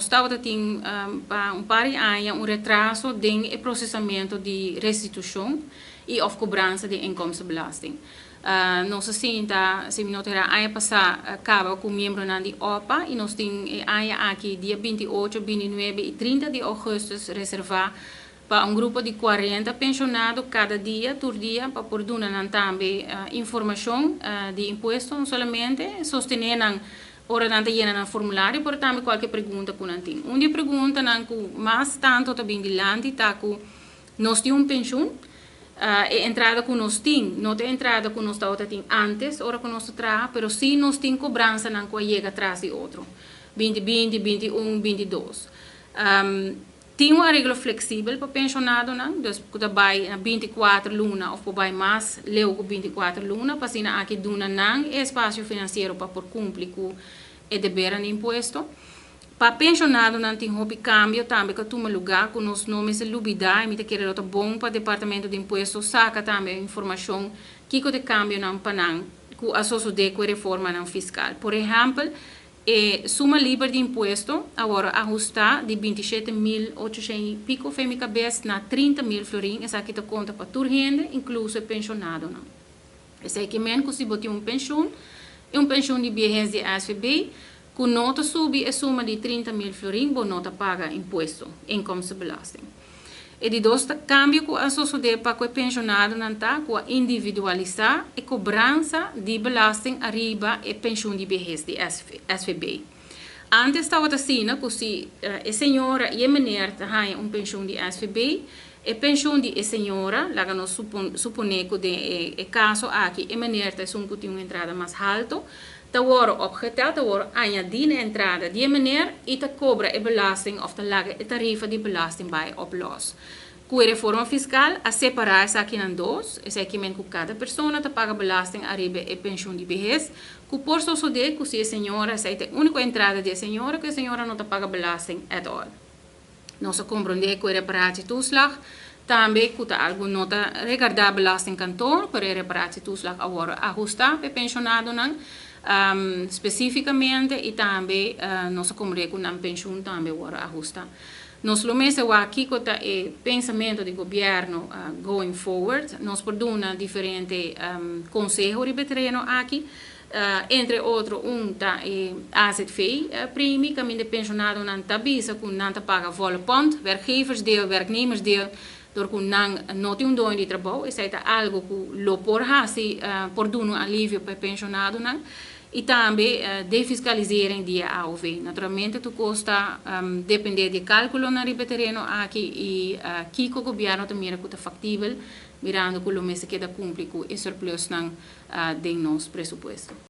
Nos tabata tin pa un par di aña un retraso den e procesamento di restitucion y of cobransa di inkomstenbelasting. Nos a sinta, si mi no ta era, aña pasa caba cu miembronan di OPA y nos tin e aña aki dia 28, 29 y 30 di augustus reserva pa un grupo di 40 pensionado cada dia, tur dia, pa por duna nan tambe informacion di impuesto, no solamente sostene nan ora nan ta yena nan formulario, pero tambe cualkier pregunta cu nan tin. Un di e preguntanan cu mas tanto ta bin dilanti ta cu nos tin un pensioen, e entrada cu nos tin no ta entrada cu nos tabata tin antes ora cu nos ta traha, pero si nos tin cobransanan cu a yega tras di otro, 2020, 21, 22. Tin un areglo flexibel pa pensionadonan, dus cu ta bay na 24 luna of por bay mas leu cu 24 luna, pa asina aki duna nan e espacio financiero pa por cumpli cu e deber di impuesto. Pa pensionadonan tin hopi cambio tambe cu a tuma luga cu nos no mester lubida y mi ta kere ta bon pa Departamento di Impuesto saca tambe informacion kico e cambionan pa nan cu a sosode cu e reformanan fiscal. Por ehempel, e suma liber di impuesto awor a ahusta di 27.800 y pico for mi cabes na 30.000 florin. Esaki ta conta pa tur hende, incluso pensionadonan. Esey kiermen cu si bo tin un pensioen, y un pensioen di behes di SVB, cu no ta subi e suma di 30.000 florin, bo no ta paga impuesto, inkomstenbelasting. E di dos cambio cu a sosode pa e pensionadonan ta cu a individualisa e cobransa di belasting ariba e pensioen di behes di SVB. Antes tabata asina, cu si e señora y e meneer tin un pensioen di SVB, e pensioen di e señora, laga nos supone cu den e caso aki, e meneer ta esun cu tin un entrada mas halto, ta wordo opgeteld, ta wordo añadi na entrada di e meneer y ta cobra e belasting of ta laga e tarifa di belasting bay op los. Cu e reforma fiscal a separa esaki na dos, esey kiermen cu cada persona ta paga belasting ariba e pensioen di behes, cu por sosode cu si e señora, esey ta e unico entrada di e señora, cu e señora no ta paga belasting at all. Nos a comprende cu e reparatietoeslag tambe cu ta algo no ta regarda belastingkantoor, pero e reparatietoeslag awor a ahusta pa pensionadonan specificamente y tambe nos a comprende cu nan pensioen tambe awor a ahusta. Nos lo mester wak kico ta e pensamento di gobierno going forward. Nos por duna diferente conseho riba e tereno aki. Entre otro, un ta e AZV premie, caminda pensionadonan ta bisa cu nan ta paga volle pond, werkgeversdeel, werknemersdeel, door cu nan no tin un doño di trabou. Esey ta algo cu lo por hasi, por duna un alivio pa pensionadonan. Y tambe defiscalisering di AOV. Naturalmente, tur cos ta depende di calculonan riba e tereno aki y kico gobierno ta mira cu ta factibel, mirando cu lo mester keda cumpli cu e surplusnan den nos presupuesto.